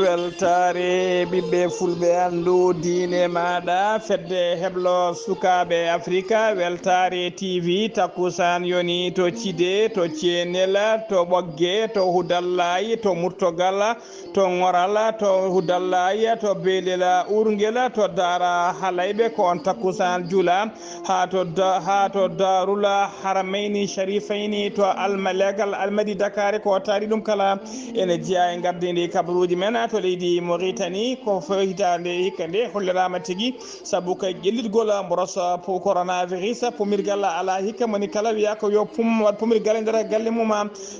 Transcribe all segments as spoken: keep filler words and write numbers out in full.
Weltaare ɓiɓɓe fulɓe, anndu diine maaɗa, fedde heblo sukaaɓe Afrika, Weltaare T V, takkusaan yoni to Cide, to Ceenel, to Ɓogge, to Hudallaay, to Murtogal, to Ŋoral, to Hudallaay, to Beelel Uurngel, to Daara Halayɓe, ko on takkusaan juula, haa to Da-, haa to Daarul Haramayni Sharifayni, to Almalegal Almadi Dakaare, ko taari ɗum kala ene jeyaa e ngardiindi kabaruuji men to leydi Mauritanie, ko fo hitaande hikka nde holliraama tigi, sabu kay ƴellitgol mboros po-, coronavirus, pomirgal alaa hikka, moni kala wiyaa ko yo pum-, waɗ pomirgal e nder galle mum.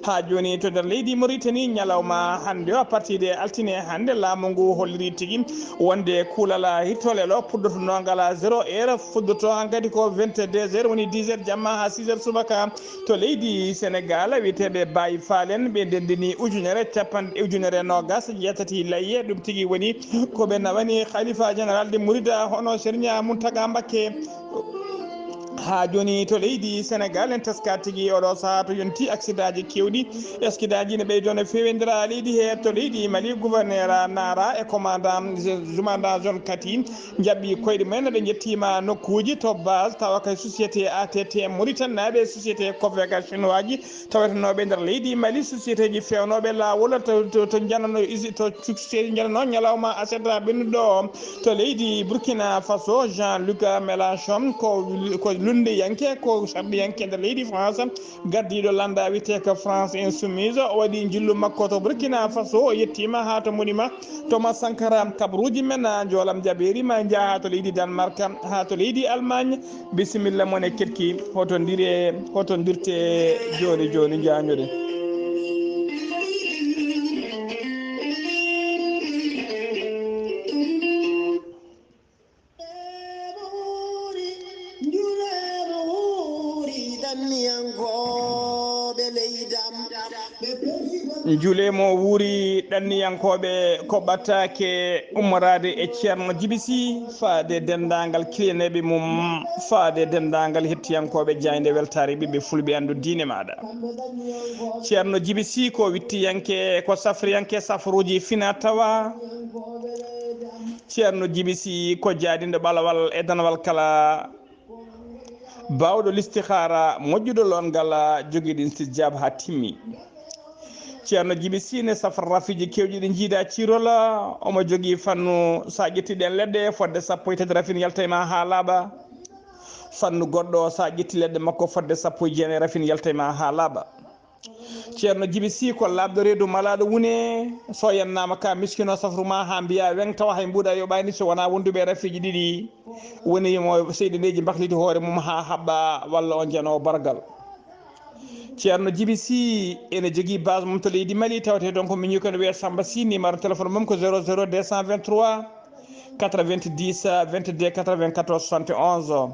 Haa jooni to nder leydi Mauritanie, ñalawma hannde o, à partir de altine hannde, laamu ngu holliri tigi wonde kuulal hirtolel o puɗɗotonoogal zéro heure, fuɗɗoto hankadi ko vingt-deux heures, woni dix heures jamma haa six heures subaka. To leydi Senegal, wiyeteeɓe Baay Faal en, ɓe ndenndini ujunere capanɗe, ujunere noogas e jeetati layye, ɗum tigi woni ko ɓe nawani Khalifa Général de Mouride, hono Serigne Mountaga Mbacké. Haa jooni to leydi Senegal, en teska tigi oɗo sahaa to yonti, accident ji keewɗi, accident ji ne ɓeydo no feewindira leydi he. To leydi Mali, gouverneur Nara e commandant, commandant zone Kati, njaɓɓi koyɗe mumen, ɓe njettiima nokkuuji to base, tawa kay société A T T Mauritanie naaɓe, société Covega chinois ji, tawetenooɓe nder leydi Mali, société ji feewnooɓe laawol to, to, to njanano isi-, to société njanano ñalawma aset ɓennuɗo o. To leydi Burkina Faso, Jean-Luc Mélenchon ko, ko lunndiyanke, ko sarɗiyanke nder leydi France, gardiiɗo lannda wiyetee ko France Insoumise, o waɗi njillu makko to Burkina Faso, o yettiima haa to monima Thomas Sankara. Kabaruuji men, a, njoolam jabeeri ma, en njaha to leydi Danemark, haa to leydi Allemagne. Bisimilla mon e keɗki, hoto ndire, hoto ndirte jooni jooni, njaanjoɗe. Njulee mo wuuri ɗanniyankooɓe, ko ɓattaake ummoraade e Ceerno Jibi Sih, faade denndaangal kiliyaneeɓe mum, faade denndaangal hettiyankooɓe jaaynde weltaare ɓiɓɓe fulɓe, anndu diine maaɗa. Ceerno Jibi Sih ko wittiyanke, ko safriyanke safruuji fina tawa. Ceerno Jibi Sih ko jaadinɗo ɓalawal e danawal kala, baawɗo listihaara, moƴƴuɗo loongal, jogiiɗo istijab haa timmi. Ceerno Jibi Sih ne safra rafiiji keewɗi ɗi njiida ciirol, omo jogii fannu, so a ƴetti ɗeen leɗɗe, fodde sappo e tati rafin yalta e ma haa laaɓa. Fannu goɗɗo, so a ƴetti leɗɗe makko, fodde sappo e jeenayi rafin yalta e ma haa laaɓa. Ceerno Jibi Sih ko laaɓɗo reedu, malaaɗo wune, so yannaama ka miskino safru ma haa mbiya weŋ, tawa hay mbuuɗa yoɓaani so wonaa wonduɓe rafiiji ɗiɗi. Woni mo seyɗineeji mbakliti hoore mum haa haɓɓa, walla on janoowo bargal. Ceerno Jibi Sih ene jogii base mum to leydi Mali, tawetee ɗon ko miñi ko ne wiyee Samba Sih, numéro téléphone mum ko zéro zéro deux cent vingt-trois quatre-vingt-dix vingt-deux quatre-vingt-quatorze soixante et onze.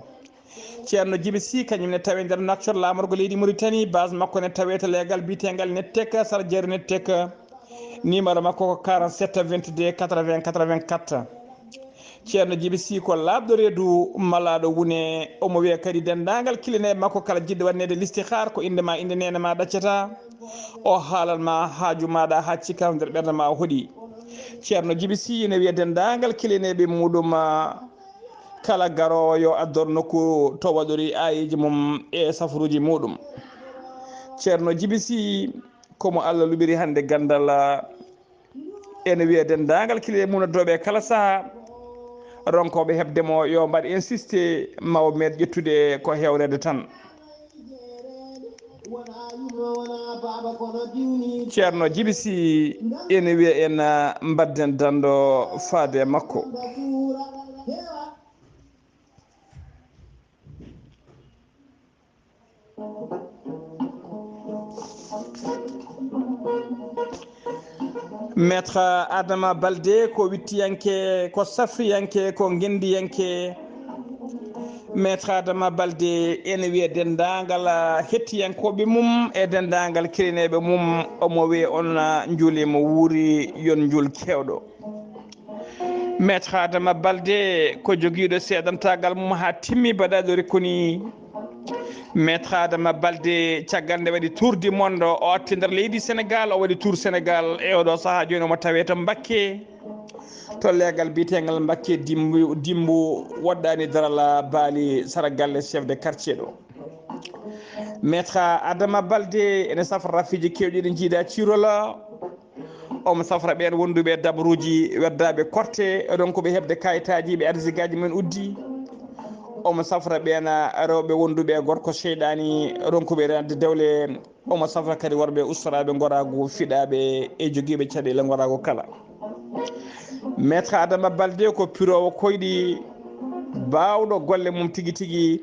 Ceerno Jibi Sih kañum ne tawee nder Nouakchott, laamorgo leydi Mauritanie, base makko ne tawee to leegal biyeteengal Nettec, Sarjere Nettec. Numéro makko ko quarante-sept vingt-deux quatre-vingts quatre-vingt-quatre. Ceerno Jibi Sih ko laaɓɗo reedu, malaaɗo wune, omo wiya kadi denndaangal kilineeɓe makko kala jiɗɗo waɗneede listihar, ko innde ma, innde neene ma ɗaccata. O haalan ma haaju maaɗa haa cikka nder ɓernde ma o hoɗi. Ceerno Jibi Sih ene wiya denndaangal kilineeɓe muɗum, kala garoowo yo addor nokku to waɗori aayeeji mum e safruuji muɗum. Ceerno Jibi Sih ko mo Allah luɓiri hannde ganndal, ene wiya denndaangal kile mum noddooɓe kala sahaa, ronkooɓe heɓde mo yo mbaɗ insiste, ma o meeɗ ƴettude ko heewreede tan. Ceerno Jibi Sih ene wiya en, ah, mbadden danndo faade e makko. Maître Adama Balde ko wittiyanke, ko safriyanke, ko ngenndiyanke. Maître Adama Balde ene wiya denndaangal hettiyankooɓe mum e denndaangal kirineeɓe mum, omo wiya on, ah, njuulee mo wuuri, yon njuul keewɗo. Maître Adama Balde ko jogiiɗo seedantaagal mum haa timmi baɗaaɗo rikoni. Maître Adama Balde, caggal nde waɗi tour du monde, o atti nder leydi Sénégal, o waɗi tour Sénégal. E oɗo sahaa jooni omo tawee to Mbakke, to leegal biyeteegal Mbakke Dimbu, Dimbu woɗɗaani darala baali sara galle chef de quartier ɗo. Maître Adama Balde ene safra rafiiji keewɗi ɗi njiidaa Cirola. Omo safra ɓeen wonduɓe e dabruuji weddaaɓe korte, ronkuɓe heɓde kayitaaji, ɓe arsigaaji mumen uddi. Omo safra ɓeen rewɓe wonduɓe e gorko seyɗaani, ronkuɓe rende dewle. Omo safra kadi worɓe ustoraaɓe ngoraagu, fiɗaaɓe e jogiiɓe caɗeele ngoraagu kala. Maître Adama Balde ko piroowo koyɗi, baawɗo golle mum tigi tigi.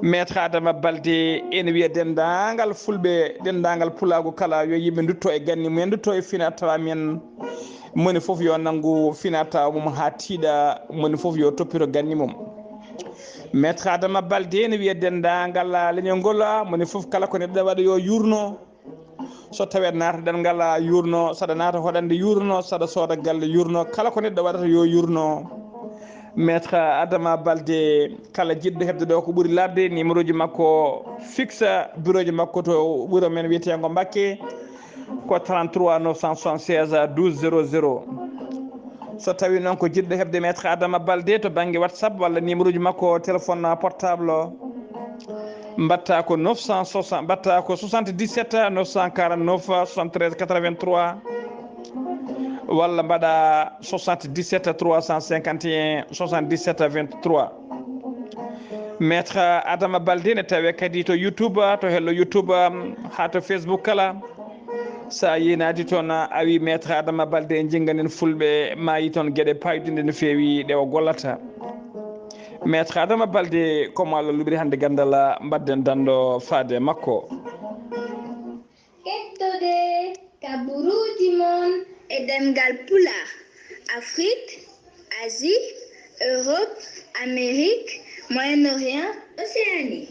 Maître Adama Balde ene wiya denndaangal Fulɓe, denndaangal Pulaagu kala, yo yimɓe ndutto e ganni mumen, ndutto e finaa tawaa men. Moni fof yo nanngu finaa tawaa mum haa tiiɗa, moni fof yo toppito ganni mum. Maître Adama Balde ene wiya denndaangal leñol ngol, moni fof kala ko neɗɗo waɗa yo yuurno. So tawii naata ɗanngal yuurno, saɗa naata hoɗande yuurno, saɗa sooda galle yuurno, kala ko neɗɗo waɗata yo yuurno. Maître Adama Balde, kala jiɗɗo heɓde ɗo ko ɓuri laaɓde, numéro ji makko fixe, bureau ji makko to wuro men wiyeteengo Mbakke, ko trente-trois neuf cent soixante-seize douze zéro zéro. So tawii noon ko jiɗɗo heɓde Maître Adama Balde to bannge WhatsApp walla numéro ji makko téléphone portable o, mbaɗta ko neuf cent soixante, mbaɗta ko soixante-dix-sept neuf cent quarante-neuf soixante-treize quatre-vingt-trois, walla mbaɗa soixante-dix-sept trois cent cinquante et un soixante-dix-sept vingt-trois. Maître Adama Balde ne tawee kadi to YouTube, to hello YouTube, um, haa to Facebook kala. So a yeenaade toon, a wii Maître Adama Balde e Njinnganen Fulɓe, ma yi toon geɗe paayɗinɗe no feewi ɗe o gollata. Maître Adama Balde, ko mo Allah luɓiri hannde ganndal, mbaɗden danndo faade e makko. Kettode kaburuuji mon e ɗemngal Pulaar, Afrik, Asie, Europe, Amérique, Moyen-Orient, Océanie.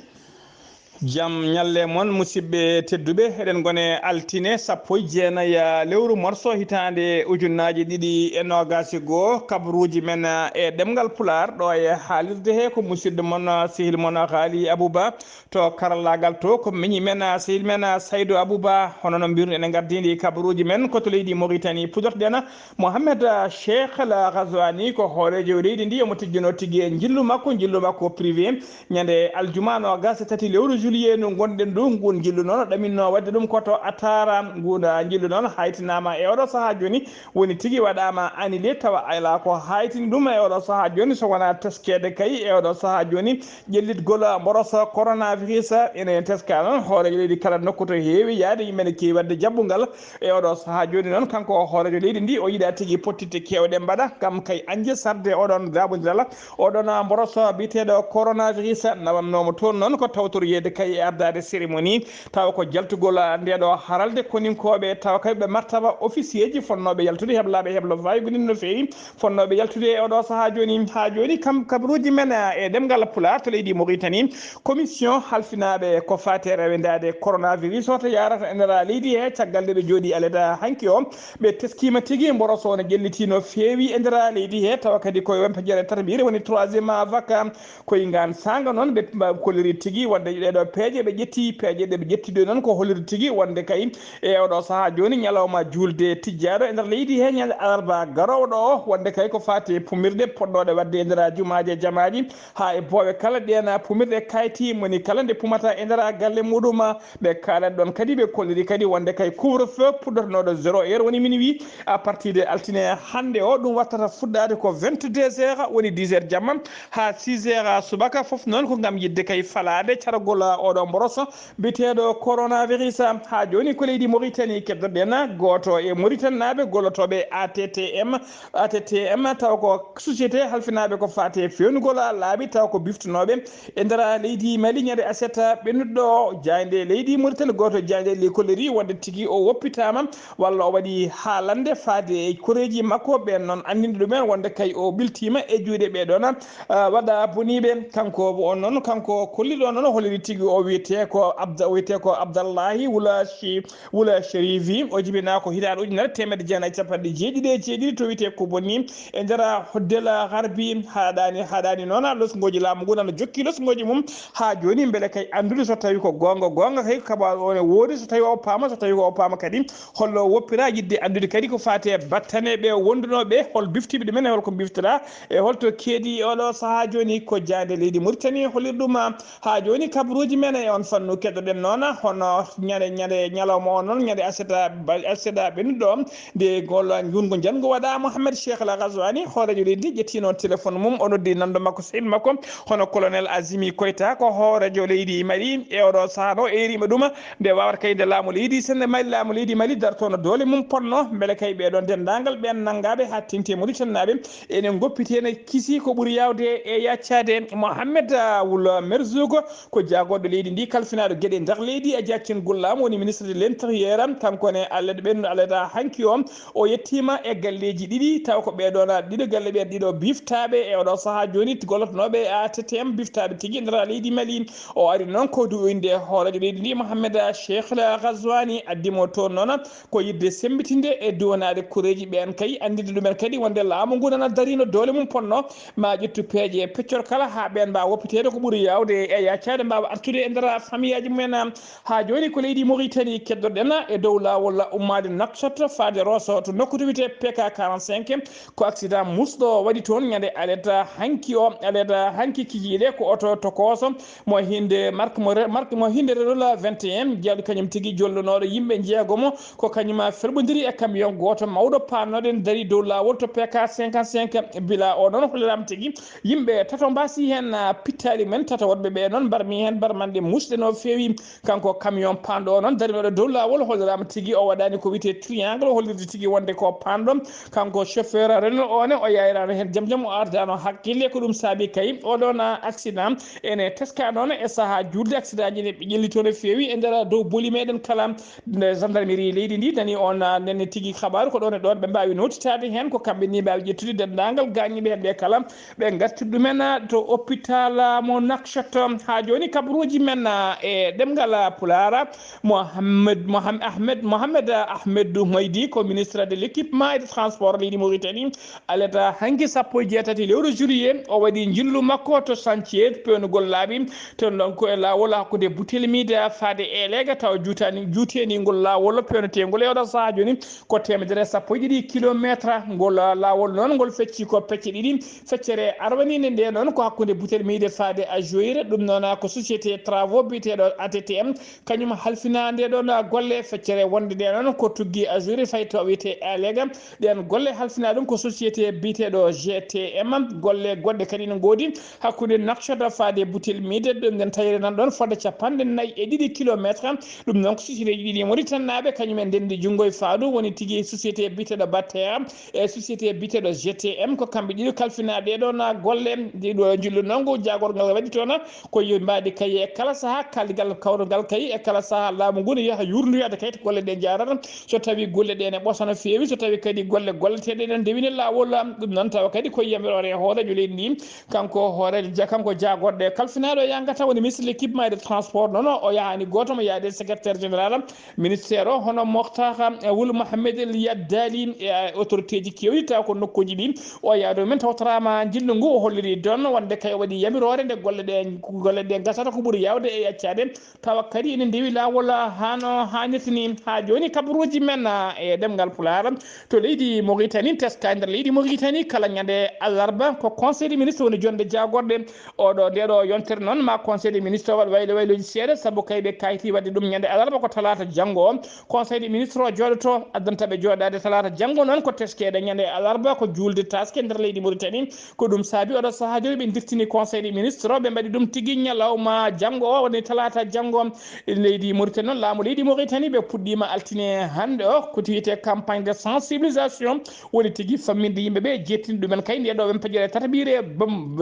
Jam ñalle mon, musidɓe tedduɓe. Eɗen ngone altine sappo e jeenayi lewru morso hitaande ujunnaaji ɗiɗi e noogaas e goo. Kabaruuji men e ɗemngal Pulaar ɗo e haalirde he ko musidɗo mon, sehil mon Haali Abuba. To karallaagal to ko miñi men, sehil men Saydu Abuba. Hono no mbirun ene ngardiindi kabaruuji men ko to leydi Mauritanie puɗortoɗen. Mohamed Cheikh Al Ghazouani ko hooreejo leydi ndi, omo tijjinoo tigi e njillu makko, njillu makko privé. Ñande aljuma noogaas e tati lewru juillet ndu ngonɗen ndu, ngun njillu noon ɗaminno waɗde ɗum ko to Atara. Ngun njillu noon haytinaama e oɗo sahaa jooni, woni tigi waɗaama annulé, tawa alaa ko haytini ɗum e oɗo sahaa jooni, so wonaa teskeede kay e oɗo sahaa jooni ƴellitgol mboroso coronavirus. Ene teska noon hooreejo leydi kala nokku to heewi yahde, yimɓe ne keewi waɗde jaɓɓungal. E oɗo sahaa jooni noon, kanko o hooreejo leydi ndi, o yiɗaa tigi pottitte keewɗe mbaɗa, kam kay añde sarde oɗon daabondiral, oɗon mboroso biyeteeɗo coronavirus, nawannoomo toon noon ko tawtoreede kay e ardaade cérémonie, tawa ko jaltugol ndeeɗo haralde koninkooɓe, tawa kay ɓe martaba officier ji fonnooɓe yaltude, heblaaɓe heblo faygude no feewi, fonnooɓe yaltude e oɗo sahaa jooni. Haa jooni kam kabaruuji men e ɗemngal Pulaar to leydi Mauritanie, commission halfinaaɓe ko faati e rewendaade coronavirus o to yaarata e nder leydi he, caggal nde ɓe njooɗii aleda hanki o, ɓe teskiima tigi mboroso ne ƴellitii no feewi e nder leydi he, tawa kadi koye won pejere tataɓiire woni troisième vague. Koye ngaan saanga noon ɓe mba-, kolliri tigi wonde ɗeeɗo peeje ɓe ƴetti, peeje ɗe ɓe ƴetti ɗo noon ko holliri tigi wonde kay e oɗo sahaa jooni ñalawma juulde tijjaaɗo e nder leydi he ñande alarba garoowo ɗo o, wonde kay ko faati e pumirɗe potnooɗe waɗde e nder jumaaji e jamaaji, haa e boowe kala ɗeen pumirɗe kayti, moni kala nde pumata e nder galle muɗum. Ɓe kaalat ɗoon kadi, ɓe kolliri kadi wonde kay couvre-feu puɗɗotonooɗo zéro heure, woni minuit, à partir de altine hannde o, ɗum wattata fuɗɗaade ko vingt-deux heures, woni dix heures jamma, haa six heures subaka, fof noon ko ngam yiɗde kay falaade cargol oɗo mboroso biyeteeɗo coronavirus. Haa jooni ko leydi Mauritanie keddorɗen, gooto e Mauritanenaaɓe gollotooɓe A T T M, A T T M, tawa ko société halfinaaɓe ko faati e feewnugol laabi, tawa ko biftonooɓe e nder leydi Mali. Ñande aset ɓennuɗo o, jaaynde leydi Mauritanie, gooto e jaaynde ley kolliri wonde tigi o woppitaama walla o waɗi haalande faade e koreeji makko. Ɓeen noon anndinde ɗumen wonde kay o ɓiltiima e juuɗe ɓee ɗoon, ah, waɗa boniiɓe. Kanko o noon, kanko kollirɗo noon, o holliri tigi O wiyetee ko Abda, o wiyetee ko Abdallahi Wula Shi-, Wula Sherifi. O jibinaa ko hitaande ujunere teemedde jeenayi e capanɗe jeeɗiɗi e jeeɗiɗi to wiyetee Koboni e nder Hoddela Harbi. Haɗaani, haɗaani noon, losngooji laamu ngu nana jokki losngooji mum haa jooni, mbele kay anndude so tawi ko goonga. Goonga kay, kabaaru o ne woodi, so tawi o paama, so tawi ko o paama kadi, holno woppira yiɗde anndude kadi ko faati e battane ɓe wondunooɓe, hol biftiiɓe ɗumen, e hol ko biftoraa, e holto keedi oɗo sahaa jooni ko jaande leydi Mauritanie hollir ɗum. Haa jooni, kabaruuji men e on fannu keɗoɗen noon, hono ñande, ñande ñalawma o noon, ñande aseda, ba-, aseda ɓennuɗo, nde ngol njunngo njanngo waɗa, Mohamed Cheikh Al Ghazouani, hooreejo leydi ndi, ƴetti noon téléphone mum, o noddi nanndo makko, sehil makko, hono colonel Azimi Koita, ko hooreejo leydi Mali. E oɗo sahaa ɗo, eeriima ɗum, nde wawata kay nde laamu leydi, sende Mali, laamu leydi Mali dartono doole mum ponno, mbele kay ɓeɗon denndaangal ɓeen nanngaaɓe haa teŋti e Mauritanie naaɓe, ene ngoppiti, ene kisi ko ɓuri yaawde e yaccaade. Mohamed, ah, Wul Merzoug, ko jaagorɗo leydi ndi, kalfinaaɗo geɗe nder leydi e jaccingol laamu, woni ministre de l'intérieur. Kanko ne, allet ɓennuɗo allet hanki o, o yettiima e galleeji ɗiɗi, taw ko ɓeɗon ɗiɗo galle ɓeen ɗiɗo biftaaɓe e oɗo sahaa jooni, gollotonooɓe e A T T M, biftaaɓe tigi nder leydi Mali. O ari noon ko duwinde hooreejo leydi ndi, Mohamed Cheikh Al Ghazouani, addi mo toon noon ko yiɗde semmbitinde e duwanaade koreeji ɓeen kay, anndinde ɗumen kadi wonde laamu ngu nana darino doole mum ponno, ma ƴettu peeje e peccor kala haa ɓeen mbaawa woppiteede ko ɓuri yaawde e yaccaade, mbaawa artude e nder famiyaaji mumen. Haa jooni ko leydi Mauritanie keddorɗen e dow laawol ummaade Nouakchott faade Rosso to nokku to wiyetee P K quarante-cinq. Ko accident musɗo waɗi toon ñande allet hanki o, allet hanki kikiiɗe, ko oto tokooso mo hinde marque mo re-, marque mo hinde Renault vingt et un, jawdi kañum tigi jolnonooɗo yimɓe jeegomo, ko kañum felɓondiri e camion gooto mawɗo paannoɗen dari dow laawol to P K cinquante-cinq. Bila o noon holliraama tigi yimɓe tato mbasi heen, ah, pittaali men, tato woɗɓe ɓe noon mbarmi heen barmanɗe musɗe no feewi. Kanko camion paanɗo o noon, darinooɗo dow laawol, holliraama tigi o waɗaani ko wiyetee triangle, hollirde tigi wonde ko paanɗo. Kanko chauffeur Renault o ne, o yayrano heen jam jam, o ardano hakkille. Ko ɗum saabi kay oɗon accident ene teska noon e sahaa juulde. Accident ji ne ƴellitoo no feewi e nder dow boli meɗen kala. Nde gendarmerie leydi ndi nani on, ah, nani tigi kabaaru, ko ɗon e ɗon ɓe mbaawi nootitaade heen, ko kamɓe ni mbaawi ƴettude denndaangal gaañiiɓe heen ɓe kala. Ɓe ngarti ɗumen to hôpital mo Nouakchott. Haa jooni kabaruuji men e ɗemngal Pulaar, Mohamed, Mohamed Ahmed, Mohamed Ahmed Maydi ko ministre de l'équipement et des transports leydi Mauritanie. Allet hanki sappo e jeetati lewru juillet, o waɗi njillu makko to chantier pewnugol laabi, to donc e laawol hakkunde Butelmide faade e Leega, tawa juutani, juuteeningol laawol pewneteengol e oɗo sahaa jooni ko teemedere e sappo e ɗiɗi kilometre. Ngol laawol noon, ngol fecci ko pecce ɗiɗi. Feccere arwaniinde nde noon ko hakkunde Butelmide faade Ajoire. Ɗum noon ko société travaux biyeteeɗo A T T M, kañum halfinaa nde ɗoon golle. Feccere wonde nde noon ko tuggi Ajoire fayi to wiyetee Elega. Ɗeen golle halfinaa ɗum ko société biyeteeɗo G T M. Golle goɗɗe kadi no ngoodi hakkunde Nouakchott faade Butelmide. Ɗum nden tawire nan ɗoon fodde capanɗe nayi e ɗiɗi kilometre. Ɗum noon ko sisireeji ɗiɗi Mauritanie naaɓe, kañum en ndenndi junngo e faandu, woni tigi société biyeteeɗo Batea e société biyeteeɗo G T M. Ko kamɓe ɗiɗo kalfinaa ɗee ɗoo na golle. Ɗiɗo njillu noon, ngu jaagorgal waɗi toon, ko yo mbaadi kaye e kala sahaa, kaldigal kawrugal kay e kala sahaa. Laamu ngu ne yaha yuurndoyaade kay to golle ɗe njaarata, so tawi golle ɗe ne ɓosa no feewi, so tawi kadi golle golleteeɗe ɗe ndewini laawol. Ɗum noon tawa kadi ko yamiroore e hooreejo leydi ndi. Kanko hooreejo ja-, kanko jaagorɗe kalfinaaɗo e yangata woni ministre de l'équipement et de transport. Noon o yahaani gooto, mo yaade secrétaire général ministère o, hono Mokhtar, eh, Wul Mohamed El Yaddali, e, eh, autorité ji keewɗi tawa ko nokkuuji ɗi o yaado men tawtoraama njillu ngu. O holliri ɗoon wonde kay o waɗi yamiroore nde golle ɗe, golle ɗe ngasata ko ɓuri yaawde e yaccaade, tawa kadi ene ndewi laawol hano haanirta ni. Haa jooni kabaruuji men, ah, e ɗemngal Pulaar to leydi Mauritanie, teska e nder leydi Mauritanie kala ñande alarba ko conseil des ministres woni jonde jaagorɗe. Oɗo, nde ɗo yontere noon ma conseil des ministres waɗ waylo waylooji seeɗa, sabu kay ɓe kayti waɗde ɗum ñande alarba ko talaata janngo o. Conseil des ministres o jooɗoto, addanta ɓe jooɗaade talaata janngo noon ko teskeede ñande alarba ko juulde taaske nder leydi Mauritanie. Ko ɗum saabi oɗo sahaa jooni ɓe ndirtini conseil des ministres o, ɓe mbaɗi ɗum tigi ñalawma janngo o, woni talaata janngo. Leydi Mauritanie noon, laamu leydi Mauritanie ɓe puɗɗiima altine hannde o, ko wiyetee campagne de sensibilisation, woni tigi famminde yimɓe ɓe, jettini ɗumen kay nde ɗo ɓen pejere tataɓire bam-,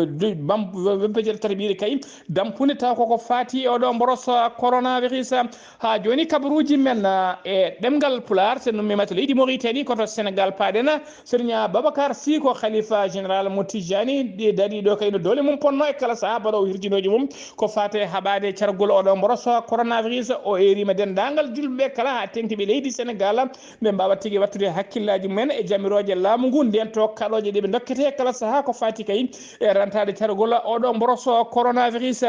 bam-, ɓen pejere tataɓire kay dampunde taw koko faati e oɗo mboros coronavirus. Haa jooni kabaruuji men, ah, e ɗemngal Pulaar, so nummiima to leydi Mauritanie, ko to Sénégal paaɗen. Serigne Babacar Sy ko khalifa général mo Tijani, ɗi dariiɗo kay no doole mum ponno e kala sahaa baɗoowo hirjinooji mum ko faate haɓaade cargol oɗo mboroso coronavirus. O eerima denndaangal julɓe kala haa teŋti ɓe leydi Senegal, ɓe mbaawa tigi wattude hakkillaaji mumen e jamirooje laamu ngu, nden to kaɗooje ɗe ɓe dokkete kala sahaa ko faati kay e rantaade cargol oɗo mboroso coronavirus.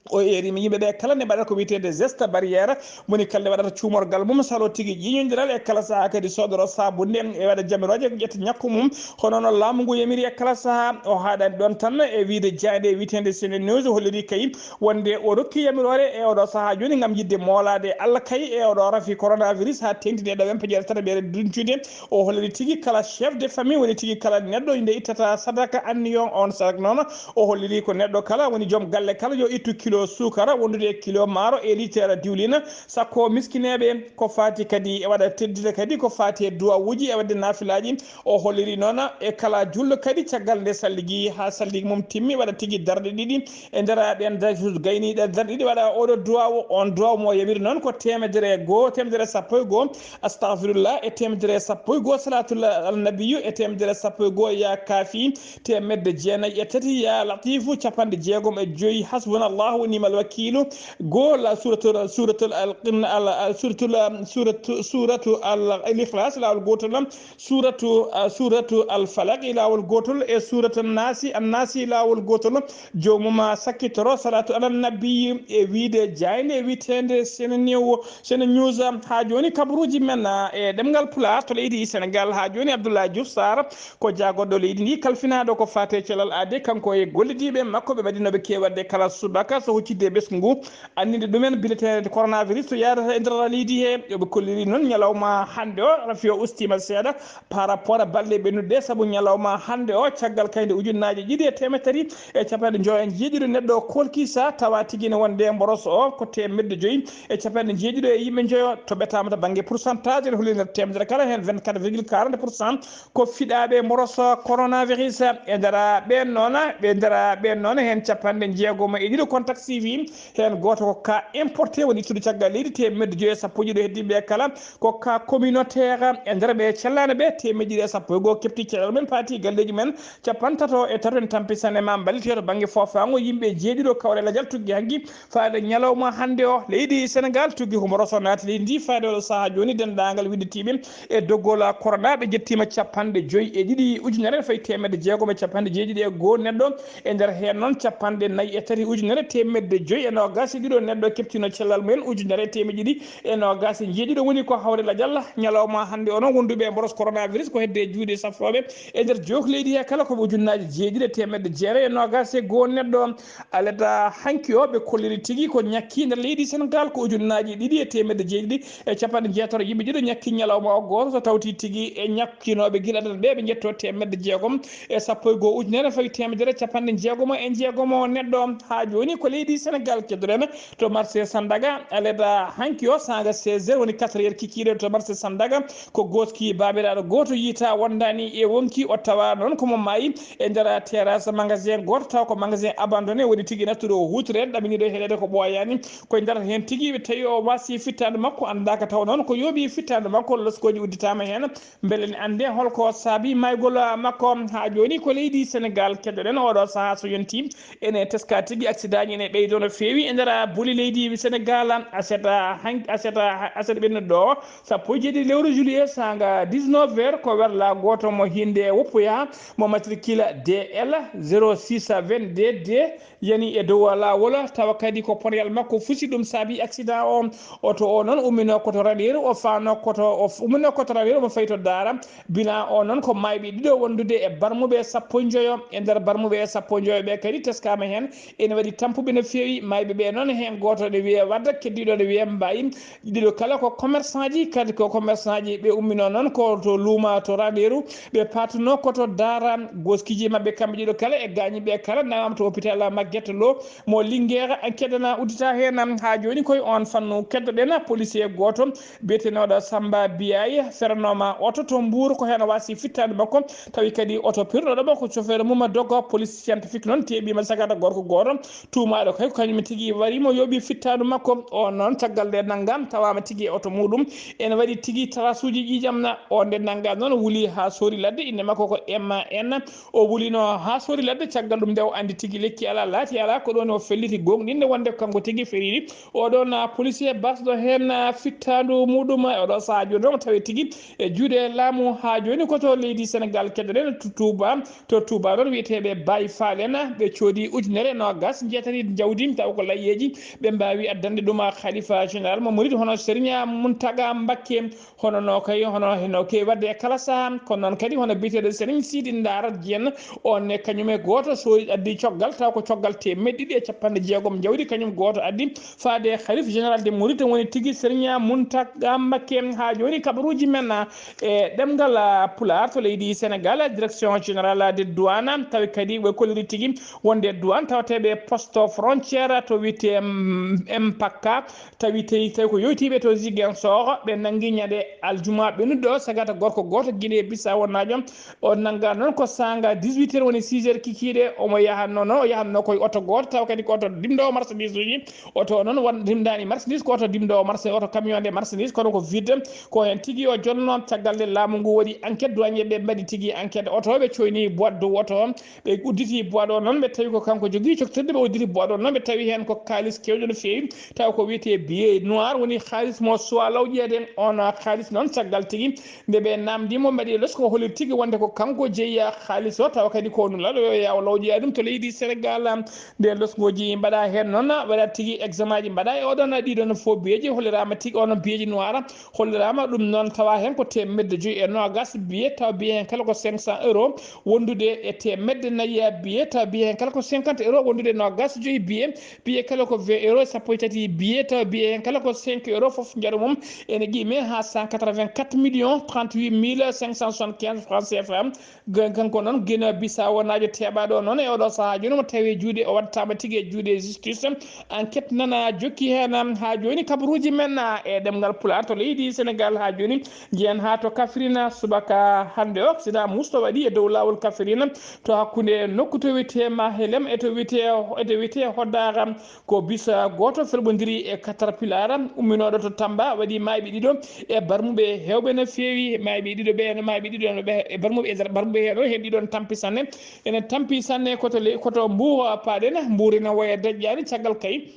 O eerima yimɓe ɓe kala ne mbaɗata ko wiyeteende geste barrière, moni kala ne waɗata cuumorgal mum salo tigi ƴiiñondiral e kala sahaa kadi soodoro saabu nden e waɗa jamirooje ƴetta ñakku mum. Hono no laamu ngu yamiri e kala sahaa, o haaɗani ɗon tan e wiyde jaaynde e wiyeteende Sene News holliri kay wonde o rokki yamiroore e oɗo sahaa jooni ngam yiɗde moolaade Allah kay e oɗo rafi coronavirus haa teŋtini e ɗo wempeƴere tataɓere duncude. O holliri tigi kala chef de famille woni tigi kala neɗɗo nde ittata sadaka anniyon on sadaka noon. O holliri ko neɗɗo kala woni joom galle kala yo ittu kilo suukara wondude e kilo maaro e litere diwlina sakko miskineeɓe. Ko faati kadi e waɗa teddita kadi ko faati e duwawuuji e waɗde naafilaaji. O holliri noon e kala julɗo kadi caggal nde salligi haa salligi mum timmi waɗa tigi darɗe ɗiɗi e nder ɗen darɗe gayniiɗe darɗe ɗiɗi waɗa oɗo duwawu. On duwawu mo yamiri noon ko teemedere e goo, teemedere e sappo e goo, astahfirullah, e teemedere e sappo e goo, salatul alnabiyu, e teemedere e sappo e goo, ya kaafi, teemedde jeenayi e tati, ya latifu, capanɗe jeegom e joyi, hasbunallahu wa ni'mal wakiilu, goo, la suratul, suratul al-, al-, al-, suratul, suratu, suratu al-, al-Ikhlas, laawol gootol, suratu, ah, suratu al-Falaq, laawol gootol, e suratu Nasi, An-Nasi, laawol gootol. Joomum ma sakkitoro salatu ala nabi e wiide jaaynde e wiyeteende Sene News, Sene News. Haa jooni kabaruuji men, ah, e ɗemngal Pulaar to leydi Senegal. Haa jooni Abdoulaye Diouf Sarr ko jaagoɗo leydi ndi kalfinaaɗo ko faati e cellal aade, kanko e gollidiiɓe makko ɓe mbaɗinooɓe keewal de kala subaka so huccitde e ɓesngu ngu. Anndinde ɗumen bileteende coronavirus to yaadata e nder leydi he. Yo ɓe kolliri noon ñalawma hannde o, rafi o ustiima seeɗa par rapport e balɗe ɓennuɗe, sabu ñalawma hannde o, caggal kayde ujunnaaje ɗiɗi e teemedde tati e capanɗe njoyo e jeeɗiɗo neɗɗo kolkisa, tawa tigi ne wonde mboros o ko teemedde joyi e capanɗe jeeɗiɗo e yimɓe njoyo. To ɓetaama to bannge pourcentage, ene holli nder teemedere kala heen vingt-quatre virgule quarante pour cent ko fiɗaaɓe mboros coronavirus. E nder ɓeen noon, ɓe nder ɓeen noon heen capanɗe jeegom e ɗiɗo contact suivi, heen gooto ko cas importé woni ittude caggal leydi, teemedde joyi e sappo e ɗiɗo heddiiɓe kala ko cas communautaire. E nder ɓe cellaano ɓe, teemedde ɗiɗi e sappo e goo kepti caɗeele men, paati galleeji men, capanɗe tato e tato en tampi sane ma mballitoyo to bannge foofaango yimɓe jeeɗiɗo kawre lajal tuggi hanki faade ñalawma hannde o. Leydi Senegal tuggi ko mboros o naati leydi ndi faade oɗo sahaa jooni denndaangal winnditiiɓe e doggol corona ɓe jettiima capanɗe joyi e ɗiɗi ujunere fayi teemedde jeegom e capanɗe jeeɗiɗi e goo neɗɗo. E nder heen noon capanɗe nayi e tati ujunere teemedde joyi e noogaas e ɗiɗo neɗɗo keptino cellal mumen, ujunere e teemedde ɗiɗi e noogaas e jeeɗiɗo woni ko hawre lajal. Ñalawma hannde o noon wonduɓe e mboros coronavirus ko hedde e juuɗe saftooɓe e nder jook leydi he kala ko ɓe ujunnaaji jeeɗiɗi e teemedde jeere e noogaas e goo neɗɗo. Aleta hanki o ɓe kolliri tigi ko ñakki nder leydi Senegal ko ujunnaaji ɗiɗi e teemedde jeeɗiɗi e capanɗe jeetati yimɓe ɗiɗo ñakki ñalawma o gooto, so tawti tigi e ñakkinooɓe gila adan ɓe ɓe njetto teemedde jeegom e sappo e goo ujunere fawi teemedere capanɗe jeegom e jeegom neɗɗo. Haa jooni ko leydi Senegal keddoɗen to marché Sandaga, aleta hanki o saanga seize heures woni quatre heures kikiiɗe to marché Sandaga. Ko gooski baabiraaɗo gooto yiytaa wondaani e wonki, o tawa noon ko mo maayi e nder terrasse magasin gooto, tawa ko magasin abandonné woni tigi nattuɗo o huutoreede, ɗaminiiɗo heɗeede ko ɓooyaani. Ko e nder heen tigi ɓe tawi o waasi fittaandu makko, anndaaka taw noon ko yooɓi fittaandu makko, loskooji udditaama heen. Mbele ne annde holko saabi maygol makko. Haa jooni ko leydi Senegal keddoɗen oɗo sahaa so yonti. Ene teska tigi accident ji ene ɓeydo no feewi e nder boli leydi Senegal. Aset, han-, aset, aset ɓennuɗo o, sappo e jeeɗiɗi lewru juillet saanga dix-neuf heures ko werla gooto mo hinde woppoya mo matricule D L zéro six vingt-deux D yani e dow laawol, tawa kadi ko ponoyal makko fusi, ɗum saabi accident o. Oto o noon ummino koto Ranérou, o faano koto, o f-, ummino koto Ranérou, omo fayi to Daara. Bilan o noon ko maayɓe ɗiɗo wondude e barmuɓe sappo e njoyo. E nder barmuɓe e sappo e njoyo ɓe kadi teskama heen ene waɗi tampuɓe no feewi. Maayɓe ɓe noon heen gooto ne wiyee Wadda, keddiiɗo ne wiyee Mbaye. Ɗiɗo kala ko commerçant ji, kadi ko commerçant ji. Ɓe ummino noon ko to luuma to Ranérou, ɓe paatuno ko to Daara. Goskiji maɓɓe kamɓe ɗiɗo kala e gaañiɓe kala nawama to hôpital Magatte Lô mo Linguère. Enquête na uddita heen. Haa jooni koye on fannu keddoɗen policier gooto biyeteenoɗo Samba Biaye, feranoma oto to Mbour, ko heen o wasi fittaandu makko. Tawi kadi oto pirnoɗo mo ko chauffeur mum dogo. Police scientifique noon teeɓima sagata gorko gooto tuuma Aɗa kay ko kañum tigi wari mo yooɓi fittaandu makko. O noon, caggal nde nanngaama, tawaama tigi e oto muuɗum. Ene waɗi tigi trasuuji ƴiiƴam na. O nde nanngaa noon, wuli haa soori ladde. Innde makko ko M A N. O wulino haa soori ladde. Caggal ɗum nde o anndi tigi lekki alaa, laati alaa, ko ɗoon o felliti goongɗinde wonde ko kanko tigi feriiɗi. Oɗoon policier basɗo heen fittaandu muuɗum, oɗo sahaa jooni omo tawi tigi e juuɗe laamu. Haa jooni ko to leydi Senegaal keɗoɗen, to Touba. To Touba ɗoon, wiyeteeɓe Baye Fall en, ɓe coodi ujunere noogas njeetati jawdi, taw ko layyeeji, ɓe mbaawi addande ɗum Khalifa Général mo Murid, hono Serigne Mountaga Mbacké. Hono no kay, hono no keewi waɗde e kala sahaa. Kono noon kadi, hono biyeteeɗo Serigne Sidi Ndar Dieng, on ne kañum e gooto soodi, addi coggal, taw ko coggal teemedde ɗiɗi e capanɗe jeegom jawdi, kañum gooto addi faade Khalif Général de Mouride, woni tigi Serigne Mountaga Mbacké. Haa jooni, kabaruuji men, ah, e ɗemngal, ah, Pulaar to leydi Senegaal, Direction Générale des Douanes, tawi kadi ɓe kolliri tigi wonde douane tawateeɓe poste frontière to wiyetee, mm, Mpaka, tawi, tawi, tawi ko yoytiiɓe to Ziguinchor, ɓe nanngi ñande aljuma ɓennuɗo sagata gorko gooto Guinée Bissau wonnaajo. O nannga noon ko saanga dix-huit heures, woni six heures kikiiɗe, omo yahatnoo noon, o yahatnoo koye oto gooto, tawa kadi ko oto dimɗo marchandise uji. Oto o noon won, dimdaani marchandise, ko oto dimɗo marchandise, oto camion de marchandise, kono ko vide. Ko heen tigi o jonnoo. Caggal nde laamu ngu waɗi enquête, douanier ɓe mbaɗi tigi enquête, oto ɓe coyni boîte dow oto o. Ɓe udditi boîte o noon, ɓe tawi ko kanko jogii coktirde, ɓe udditi boîte o noon, ɓe tawi heen ko kaalis keewɗo no feewi, taw ko wiyetee billet noir, woni kaalis mo suwaa lawƴeede. On kaalis noon, caggal tigi nde ɓe naamndii mo, mbaɗi losko, holli tigi wonde ko kanko jeyi kaalis o, tawa kadi ko no laawol yo yaaw lawƴoya ɗum to leydi Senegaal. Nde losngooji mbaɗa heen noon, waɗa tigi examen ji mbaɗa e oɗon ɗiɗon faux billet ji, holliraama tigi onon billet ji noir, holliraama ɗum noon, tawa heen ko teemedde joyi e noogas billet, tawa billet heen kala ko cinq cents euros, wondude e teemedde nayi billet, tawa billet heen kala ko cinquante euros, wondude e noogas joyi billet, billet kala ko vingt euros, sappo e tati billet, tawa billet heen kala ko cinq euros, fof njaru mum ene qiime haa cent quatre-vingt-quatre millions trente-huit mille cinq cent soixante-quinze francs C F A. Ga-, kanko noon, Guinée Bissau wonnaajo teeɓaaɗo noon e oɗo sahaa jooni, mo tawi e juuɗe, o waɗtaama tigi e juuɗe justice. Enquête nana jokki heen, haa jooni, kabaruuji men, ah, e ɗemngal Pulaar to leydi Senegaal. Haa jooni, njiyen haa to Kafrine, subaka hannde o, accident muusɗo waɗi e dow laawol Kafrine, to hakkunde nokku to wiyetee Mahelem e to wiyetee, e to wiyetee Hoddaara. Ko bis, ah, gooto felɓondiri e caterpillar umminooɗo to Tamba, waɗi maayɓe ɗiɗo e barmuɓe heewɓe no feewi. Maayɓe ɗiɗo ɓe, maayɓe ɗiɗo no ɓe e barmuɓe, e nder barmuɓe heen o, heen ɗiɗon tampi sanne. Ene tampi sanne ko to le-, ko to Mbour, ah, paaɗen. Mbour ene waya daƴƴaani caggal kay.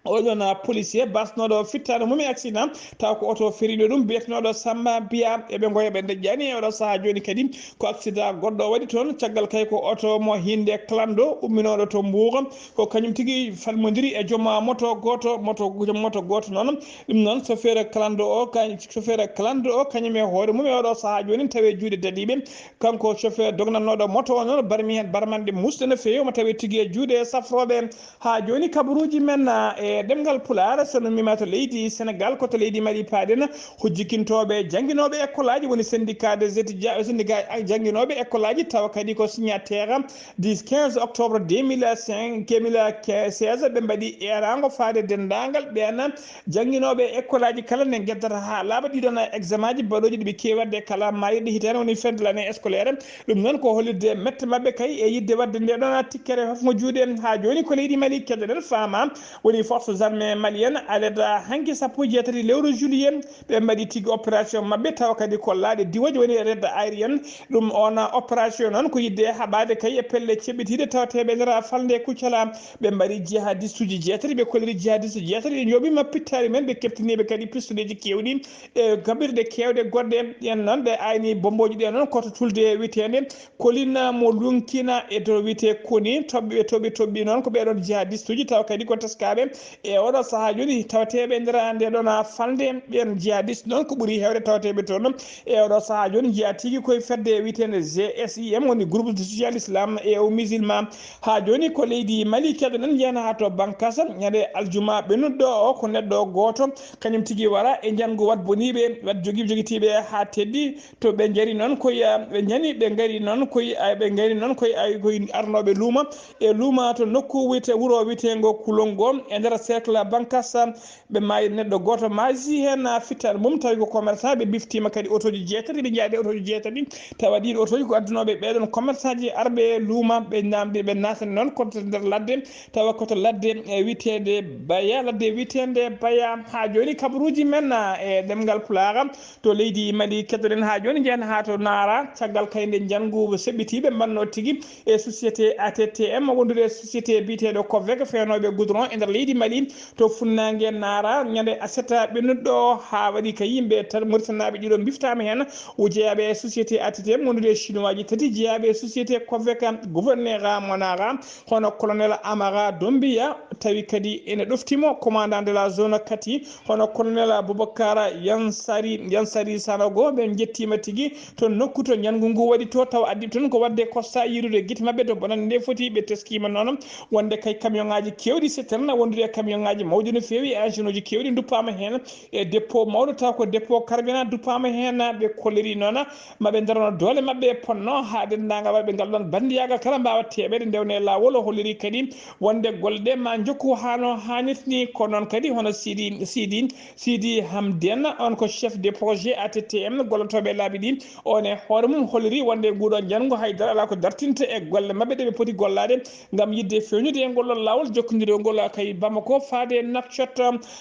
Oɗon, ah, policier basnooɗo fittaandu mum e accident, taw ko oto feriiɗo ɗum, biyetenooɗo Samba Biya, eɓe ngoya ɓe daƴƴaani e oɗo sahaa jooni kadi. Ko accident goɗɗo waɗi toon, caggal kay ko oto mo hinnde clando umminooɗo to Mbour. Ko kañum tigi falmondiri e joom moto gooto, moto, joom moto gooto noon. Ɗum noon, chauffeur clando o, kañ-, chauffeur clando o, kañum e hoore mum e oɗo sahaa jooni tawi e juuɗe dadiiɓe. Kanko chauffeur dognannooɗo moto o noon, barmi heen barmanɗe muusɗe no feewi, omo tawi tigi e juuɗe safrooɓe. Haa jooni, kabaruuji men, ah, e ɗemngal Pulaar, so no mbiima to leydi Senegaal, ko to leydi Mali paaɗen. Hujjikintooɓe jannginooɓe ekkolaaji, woni syndicat des étudiants, syndicat jannginooɓe ekkolaaji, tawa kadi ko signataire du quinze octobre deux mille cinq, deux mille seize, ɓe mbaɗi eeraango faade denndaangal ɓeen jannginooɓe ekkolaaji kala, nde ngeddata haa laaɓa ɗiɗon examen ji baɗooji ɗi ɓe keewi waɗde kala maayirɗe hitaande, woni fin de l'année scolaire. Ɗum noon ko hollirde mette maɓɓe kay e yiɗde waɗde nde ɗon tikkere hofngo juuɗe. Haa jooni ko leydi Mali keɗoɗen, faama, woni forces armées maliennes, alerte hanki sappo e jeetati lewru juillet. Ɓe mbaɗi tigi opération maɓɓe, tawa kadi ko laaɗe diwooje, woni raid aérien. Ɗum on opération noon ko yiɗde haɓaade kay e pelle ceɓɓitiiɗe tawateeɓe nder falnde Kuccala. Ɓe mbaɗi jihadistuuji jeetati, ɓe kolliri jihadiste jeetati, ɓe njooɓiima pittaali men, ɓe keɓtiniiɓe kadi pistoleeji keewɗi e kaɓirɗe keewɗe goɗɗe. Ɗeen noon, ɓe ayni bommbooji ɗe noon ko to tulde wiyeteende Kolina mo Lunkina e to wiyetee Koni. Toɓɓe, toɓɓe, toɓɓe noon ko ɓee ɗoon jihadistuuji, tawa kadi ko teskaaɓe e oɗo sahaa jooni tawateeɓe nder nde ɗoon falnde. Ɓeen jihadiste noon ko ɓuri heewde tawateeɓe toon e oɗo sahaa jooni njiyaa tigi koye fedde wiyeteende G S I M, woni groupe de soutien à l'islam et aux musulmans. Haa jooni ko leydi Mali keɗoɗen, njiyen haa to Bankasa, ñande aljuma ɓennuɗo o, ko neɗɗo gooto, kañum tigi wara e njanngu wat boniiɓe, wat jogi-, jogitiiɓe haa teddi. To ɓe njari noon koye, ɓe njani, ɓe ngari noon koye, ɓe ngari noon koye, koye arnooɓe luuma, e luuma to nokku wiyetee, wuro wiyeteengo Kulongo, e nder Cercle Bankas, ɓe maayi neɗɗo gooto maaysi heen, a, fittaandu mum, tawi ko commerçant, ɓe biftiima kadi otooji jeetati, ɓe njaadi otooji jeetati, tawa ɗiin otooji ko addunooɓe ɓeeɗoon commerçant ji arɓe luuma, ɓe naamndi, ɓe naatani noon koto nder ladde, tawa koto ladde, e, wiyeteende Baya, ladde wiyeteende Baya. Haa jooni kabaruuji men, a, e ɗemngal Pulaar, to leydi Mali, keddoɗen haa jooni, njehen haa to Naara, caggal kadi nde njanngu seɓɓitii, ɓe mbannoo tigi e société A T T M, wondude e société biyeteeɗo Covec, feewnooɓe goudron e nder leydi Mali, to funnaange Naara, ñande aset ɓennuɗo, haa waɗi ka yimɓe tan Mauritanie naaɓe ɗiɗo mbiftaama heen, o jeyaaɓe e société A T T M, wondude e chinois ji tati, jeyaaɓe e société Covec, gouverneur mo Naara, hono colonel Amara Dombiya, tawi kadi ene ɗofti mo, commandant de la zone Kati, hono colonel Aboubacar Yansari, Yansari Sanogo, ɓe njettiima tigi to nokku to njanngu ngu waɗi to, tawa addi toon ko waɗde constat, yiirude gite maɓɓe to bonannde nde foti, ɓe teskiima noon wonde kay camion ŋaaji keewɗi, citerne, wondude e camion ŋaaji mawɗi no feewi, e engine uji keewɗi nduppaama heen, e dépôt mawɗo, taw ko dépôt carburant duppaama heen, ɓe kolliri noon ma ɓe ndarano doole maɓɓe e ponno haa denndaangal waɗɓe ngal ɗoon banndiyaagal kala mbaawa teeɓeede, ndewna e laawol. O holliri kadi wonde golle ɗe ma njokku haa no haanirta ni, ko noon kadi hono Sidi, Sidi, Sidi Hamden, on ko chef de projet A T T M, gollotooɓe e laabi ɗi, on e hoore mum holliri wonde nguɗo njanngu hay dara alaa ko dartinta e golle maɓɓe ɗe ɓe poti gollaade ngam yiɗde feewnude e ngol ɗoon laawol jokkondirgol kay Bamako faade Nouakchott.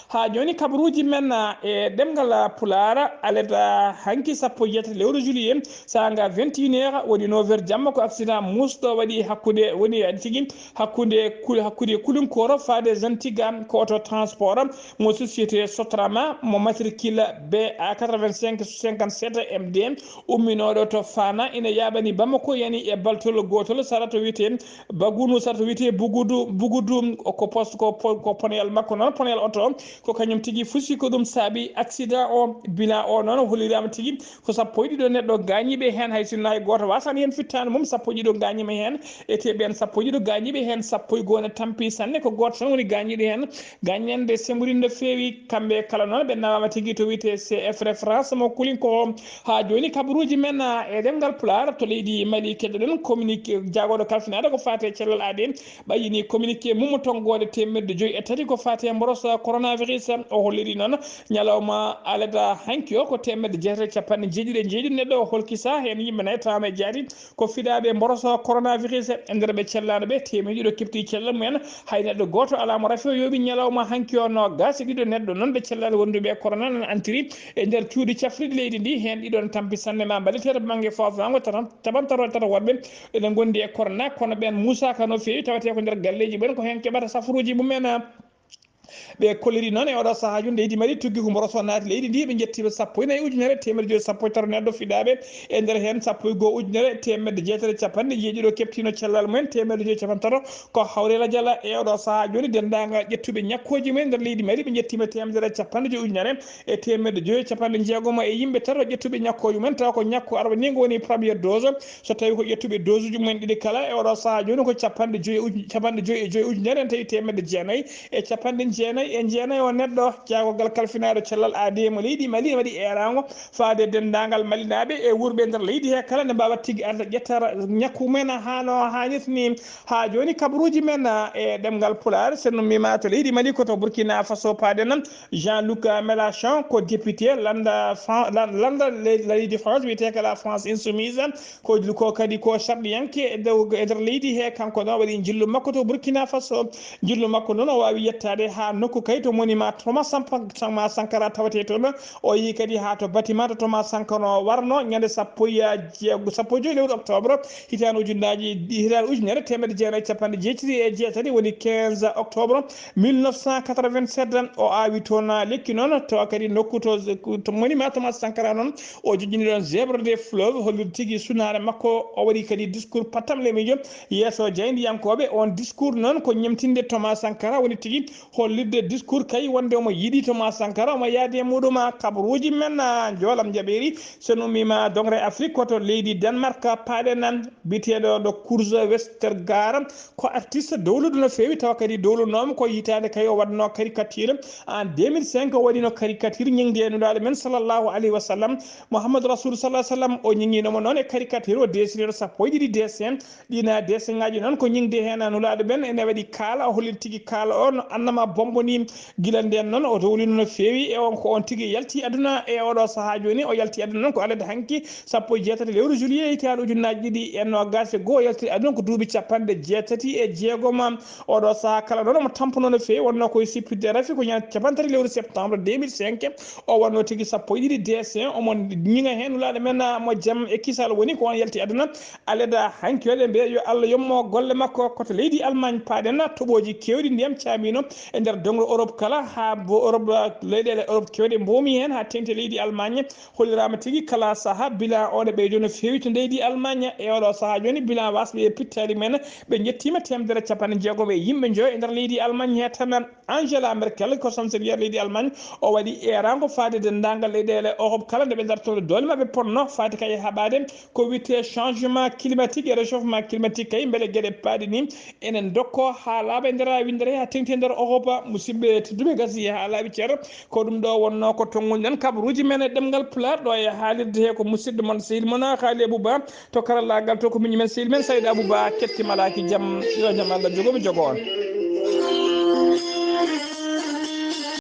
Haa jooni kabaruuji men, a, e ɗemngal Pulaar, alet, a, hanki sappo e jeetati lewru juillet, saanga vingt et une heures, woni neuf heures jamma, ko accident muusɗo waɗi hakkunde, woni tigi hakkunde Kul-, hakkunde Kulinkoro faade Zantiga, ko auto transport mo société Sotrama, mo matricule B A quatre-vingt-cinq cinquante-sept M D, umminooɗo to Fana, ina yaaɓani Bamako, yani e baltol gootol, sara to wiyetee Bagunu, sara to wiyetee Bugudu, Bugudu, ko poste, ko po-, ko poneyal makko noon, poneyal oto, ko kañum tigi fusi, ko ɗum saabi accident o. Bilan o noon holliraama tigi ko sappo e ɗiɗo neɗɗo gaañiiɓe heen, hay sinno hay gooto waasaani heen fittaandu mum, sappo e ɗiɗo gaañiima heen, e te ɓeen sappo e ɗiɗo gaañiiɓe heen, sappo e goo ne tampi sanne, ko gooto tan woni gaañiiɗo heen. Gaññande sembude no feewi, kamɓe kala noon ɓe nawaama tigi to wiyetee C F référence mo Kulinko o. Haa jooni kabaruuji men, a, e ɗemngal Pulaar to leydi Mali, keddoɗen communiqué jaagooɗo kalfinaade ko faati e cellal aadee, ɓayyini communiqué mum mo tonngoode teemedde joyi e tati ko faati e mboros coronavirus. O holliri noon ñalawma alada hanki o ko teemedde jeetati e capanɗe jeeɗiɗi e jeeɗiɗi neɗɗo o holkisa, heen yimɓe nayi tawaama e jaati ko fidaaɓe mboros coronavirus. E nder ɓe cellaano ɓe, teemedde ɗiɗo keɓti cellal mumen. Hay neɗɗo gooto alaa mo rafi o yooɓi ñalawma hanki o. Noogaas e ɗiɗo neɗɗo noon ɓe cellaali wonduɓe e corona noon antiri e nder cuuɗi cafrirɗi leydi ndi. Heen ɗiɗon tampi sanne ma mballiteede bannge faafaango tata-, tabantaroore tata woɗɓe ene ngondi e corona, kono ɓeen muusaaka no feewi, tawetee ko nder galleeji mumen, ko heen keɓata safaruuji mumen. Ɓe kolliri noon e oɗo sahaa joni leydi Mali tuggi ko mboros o naati leydi ndi, ɓe njettiima sappo e nayi ujunere teemedde joyi sappo e tati neɗɗo fiɗaaɓe, e nder heen sappo e goo ujunere teemedde jeetati e capanɗe jeeɗiɗo keɓtiino cellal mumen, teemedde joyi capanɗe tato ko hawre lajal. E oɗo sahaa joni denndaangal ƴettuɓe ñakkooji mumen nder leydi Mali ɓe njettiima teemedere e capanɗe joyi ujunere e teemedde joyi e capanɗe jeegom e yimɓe tato ƴettuɓe ñakkooji mumen, tawa ko ñakku arwaniingo woni première dose. So tawi ko ƴettuɓe dose uji mumen ɗiɗi kala e oɗo sahaa jooni ko capanɗe joyi uju-, capanɗe joyi e joyi ujunere, en tawi teemedde jeenayi e capanɗe jeenayi e jeenayi o neɗɗo. Jaagogal kalfinaaɗo cellal aadee mo leydi Mali waɗi eeraango faade denndaangal Malinaaɓe e wuurɓe nder leydi he kala nde mbaawa tigi arde ƴettara ñakku mumen haa no haanirta ni. Haa jooni kabaruuji men, a, e ɗemngal Pulaar, so en ummiima to leydi Mali ko to Burkina Faso paaɗen. Jean-Luc Mélenchon ko député lannda Fran-, lan-, lannda le-, leydi France, wiyetee ko la France Insoumise. Ko, ko kadi ko sarɗiyanke e dow, e nder leydi he, kanko noon waɗi njillu makko to Burkina Faso. Njillu makko noon o waawi yettaade haa nokku kay to monument Thomas Sampa-, Thomas Sankara tawetee toon. O yehi kadi haa to bâtiment to Thomas Sankara o warno ñande sappo e jeego, sappo e joyi lewru octobre, hitaande ujunnaaji, hitaande ujunere teemedde jeenayi e capanɗe jeetati e jeetati, woni quinze octobre mille neuf cent quatre-vingt-sept. O awi toon lekki noon, tawa kadi nokku to, to monument Thomas Sankara noon, o joƴƴini ɗoon zèbre des fleuves, hollirde tigi sunaare makko. O waɗi kadi discours pattamlemiijo yeeso jaayndiyankooɓe. On discours noon ko ñemtinde Thomas Sankara, woni tigi hollirde discours kay wonde omo yiɗi Thomas Sankara, omo yaadi e muɗum. Kabaruuji men, a, njoolam jaɓeeri. So en ummiima dongre Afrique, ko to leydi Denmark paaɗen, biyeteeɗo ɗo Kurt Westergaard, ko artiste dowluɗo no feewi, tawa kadi dowlunooma ko hitaande kay o waɗno caricature. En deux mille cinq o waɗino caricature ñiŋde e Nulaaɗo men sallallahu alayhi wa sallam, Muhammadu Rasul sallallahu alayhi wa sallam. O ñiŋinooma noon e caricature, o dessinino sappo e ɗiɗi dessin. Ɗiin dessin ŋaaji noon ko ñiŋde heen Nulaaɗo men, ene waɗi kaala, o holliri tigi kaala o no annama Woni gila nden noon o dowlino no feewi e on ko on tigi yalti aduna e oɗo sahaa jooni. O yalti aduna noon ko alade hanki sappo e jeetati lewru juillet hitaande ujunnaaji ɗiɗi e noogaas e goo. O yalti aduna ko duuɓi capanɗe jeetati e jeegom. Oɗo sahaa kala noon omo tampuno no feewi, wonno koye sippitde rafi ko ñande capantati lewru septembre deux mille cinq. O wonno tigi sappo e ɗiɗi décembre, omo ñiŋa heen nulaaɗo men mo jam e kisal woni ko on yalti aduna. Alada hanki waɗe mbiya yo Allah yommo golle makko. Koto leydi Allemagne paaɗen, toɓooji keewɗi ndiyam caamino e nder dongre Europe kala, haa bo Europe, leyɗeele Europe keewɗe mboomi heen haa teŋti leydi Allemagne. Holliraama tigi kala saha bilan o ne ɓeydo no feewi to leydi Allemagne. E oɗo saha jooni bilan wasɓe e pittaali men ɓe njettiima teemedere capanɗe jeegom e yimɓe njoyo e nder leydi Allemagne he tan. Angela Merkel ko chancelier leydi Allemagne, o waɗi eeraango faade denndaangal leyɗeele Europe kala nde ɓe dartoto doole maɓɓe ponno faade kay haɓaade ko wiyetee changement climatique e réchauffement climatique. Kay mbele geɗe paaɗe ni enen dokko haa laaɓa e nder a windere haa teŋti e nder Europe. Musidɓe tedduɓe gasi haa laaɓi ceer, ko ɗum ɗo wonno ko tonngol nen kabaruuji men e ɗemngal Pulaar ɗo e haalirde he ko musidɗo mon sehil mon Haali Abou Ba, to karallaagal to ko miñi men sehil men Sayda Abou Ba. Ketti malaaki jam, yo jam Allah jogo mi jogo on.